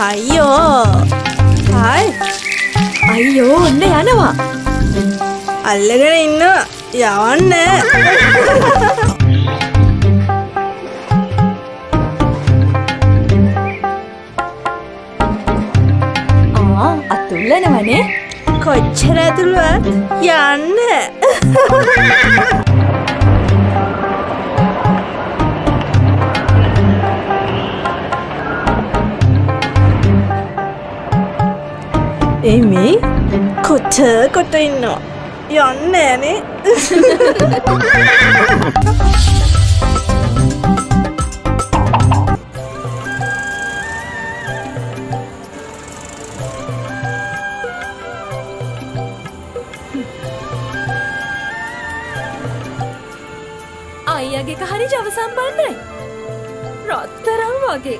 අයියෝ හායි අයියෝ ඔන්න යනවා. අල්ලගෙන ඉන්නවා යවන්නේ. ආ අතුල්ලනවනේ. කොච්චර ඇතුළුවත් යන්න. ඒ මේ කොට කොට ඉන්නවා යන්නේ නේ. අයියාගේ එක හරි ජව සම්පන්නයි. රත්තරන් වගේ.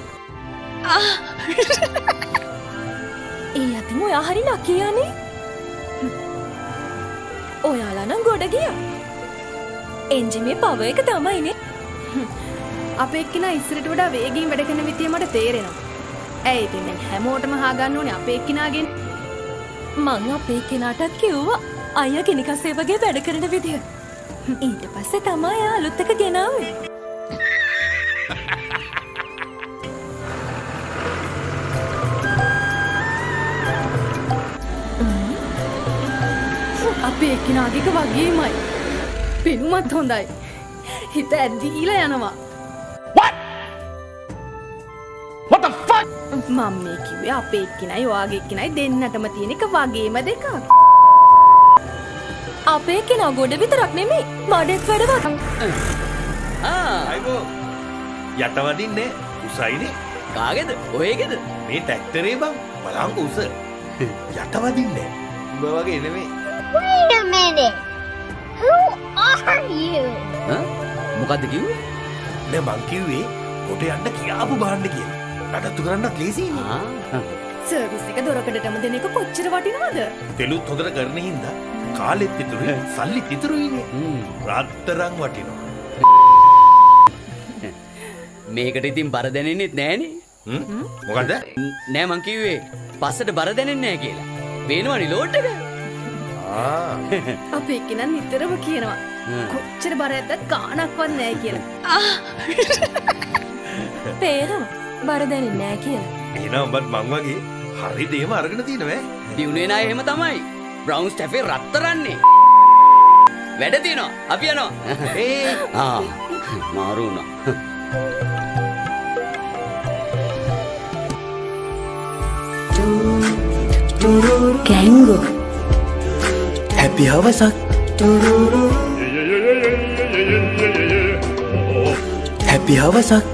ඒ අතින් ඔයා හරි ලකී අනේ. ඔයාලා නම් ගොඩ ගියා. එන්ජිමේ පවර් එක තමයිනේ. අපේ එක්කිනා ඉස්සරට වඩා වේගයෙන් වැඩ කරන විදිය මට තේරෙනවා. ඇයි ඉතින් දැන් හැමෝටම හාගන්න ඕනේ අපේ එක්කිනාගෙන්. මං අපේ කෙනාටත් කිව්වා අයියා කෙනිකස්සේ වගේ වැඩ කරන විදිය. ඊට පස්සේ තමයි එයා අලුත් එක ගෙනාවේ. අපේ එක්කිනාගේ එක වගේමයි. පෙනුමත් හොඳයි. හිත ඇදීලා යනවා. මම මේ කිව්වේ අපේ එක්කිනයි ඔයාගේ එක්කිනයි දෙන්නටම තියෙන එක වගේම දෙකක්. අපේ කෙනා ගොඩ විතරක් නෙමෙයි මඩෙත් වැඩවත්. අයිබෝ යට වදින්නේ උසයිනේ. කාගේද? ඔයගේද? මේ ට්‍රැක්ටරේ බං බලංකො උස. යට වදින්නේ උඹ වගේ නෙමෙයි. Wait a minute. Who are you? ඈ? මොකද්ද කිව්වේ? නෑ මං කිව්වේ කොට යන්න කියාපු බාන්න කියලා. නඩත්තු කරන්නත් ලේසියිනේ. ආ සර්විස් එක දොරකඩටම දෙන එක කොච්චර වටිනවද? තෙලුත් හොඳට කරන හින්දා කාලෙත් ඉතුරුයි සල්ලිත් ඉතුරුයිනේ. රත්තරන් වටිනවා. මේකට ඉතින් බර දැනෙන්නෙත් නෑනේ. මොකද්ද? නෑ මං කිව්වේ පස්සට බර දැනෙන්නේ නෑ කියලා. පේනවනේ ලෝඩ් එක. ආ අපේ එක්කිනා නිතරම කියනවා කොච්චර බර ඇද්දත් ගාණක්වත් නෑ කියලා. පේනවා බර දැනෙන්නේ නෑ කියලා. එහෙනම් උඹත් මං වගේ හරි දේම අරගෙන තියෙනවා ඈ. දියුනේ නෑ එහෙම තමයි. බ්‍රවුන් ස්ටැෆේ රත්තරන්නේ. වැඩ තියෙනවා. අපි යනවා. ඒ ආ මාරු වුණා. කැංගෝ හැපි හවසක් හැපි හවසක්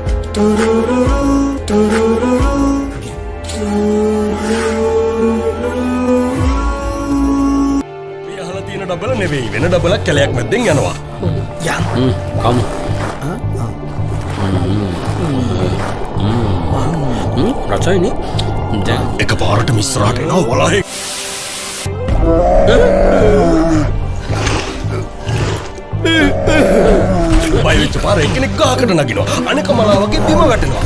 අපි අහලා තියෙන ඩබල නෙවෙයි වෙන ඩබලක් කැලයක් මැද්දෙන් යනවා. යන් කමු. රසයිනේ. දැන් එකපාරටම ඉස්සරහට එනවා වලහේ. බය වෙච්ච පාර එක්කෙනෙක් ගහකට නගිනවා. අනෙක මලා වගේ බිම වැටෙනවා.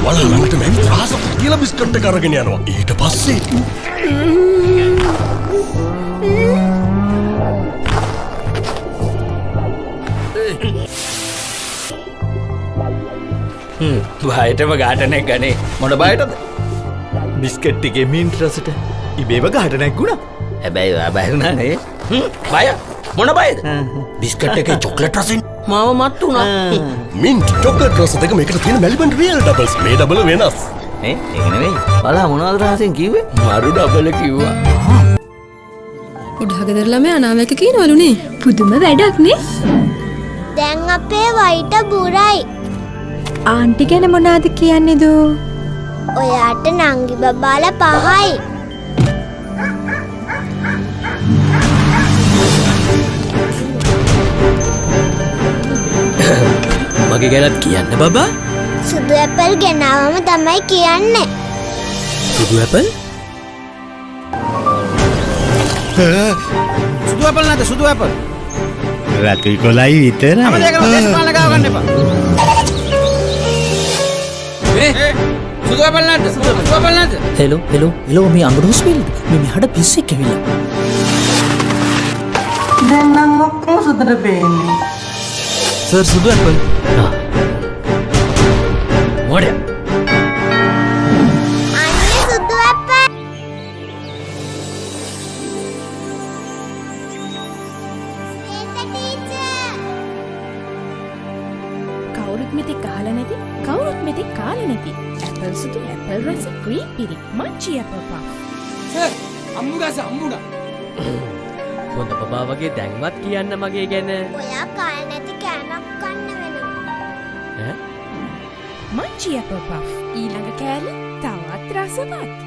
වලහ ළඟටම ඇවිත් රහසක් කියලා බිස්කට් එක අරගෙන යනවා. ඊට පස්සේ බයටම ගාට නැග්ගනේ. මොන බයටද? බිස්කට් එකේ මින්ට් රසට ඉබේම ගහට නැග්ගුණා. හැබැයි ඔයා බය වුණා නේ. බය? මොන බයද? බිස්කට් එකේ චොක්ලට් රසෙන් මාව මත් වුණා. මින්ට් චොක්ලට් රස දෙක මේකට තියෙන මැලිබන් රියල් ඩබල්ස්. මේ ඩබල වෙනස්. ඈ ඒක නෙවෙයි. බලා මොනවද රහසෙන් කිව්වේ? මරු ඩබල කිව්වා. උඩහගෙදර ළමයා අනාවැක කියනවලුනේ. පුදුම වැඩක් නේ. දැන් අපේ වයිට බුරයි. ආන්ටි ගැන මොනාද කියන්නේ දෝ? ඔයාට නංගි බබාලා පහයි. මගේ ගැනත් කියන්න බබා. සුදු ඇපල් ගෙනාවම තමයි කියන්නේ. සුදු ඇපල්? සුදු ඇපල් නැද්ද? සුදු ඇපල්. රතුයි කොළයි විතරයි. හැම දෙයකම දේශපාලන ගාව ගන්න එපා. ඒ සුදු ඇපල් නැද්ද? සුදු ඇපල් නැද්ද? හෙලෝ හෙලෝ හෙලෝ, මේ අඟුරු හොස්පිටල්ද? මේ මෙහාට පිස්සෙක් ඇවිල්ලා. දැන් නම් ඔක්කොම සුදුට පේන්නේ. සර්, සුදු ඇපල්. මොඩයා. අනේ සුදු ඇපල්. ශ්වේත ටීචර්. කවුරුත් මෙතෙක් අහලා නැති, කවුරුත් මෙතෙක් කාලා නැති ඇපල් සුදු ඇපල් රස ග්‍රීන් පිරි මංචි ඇපල් පෆ්. සර්, අම්මුඩා සර්, අම්මුඩා. හොඳ බබා වගේ දැන්වත් කියන්න මගේ ගැන. ඔයා කාලා නැති කෑමක් කන්න වෙනවා. ඈ? මංචි ඇපල් පෆ්, ඊළඟ කෑල්ල තවත් රසවත්.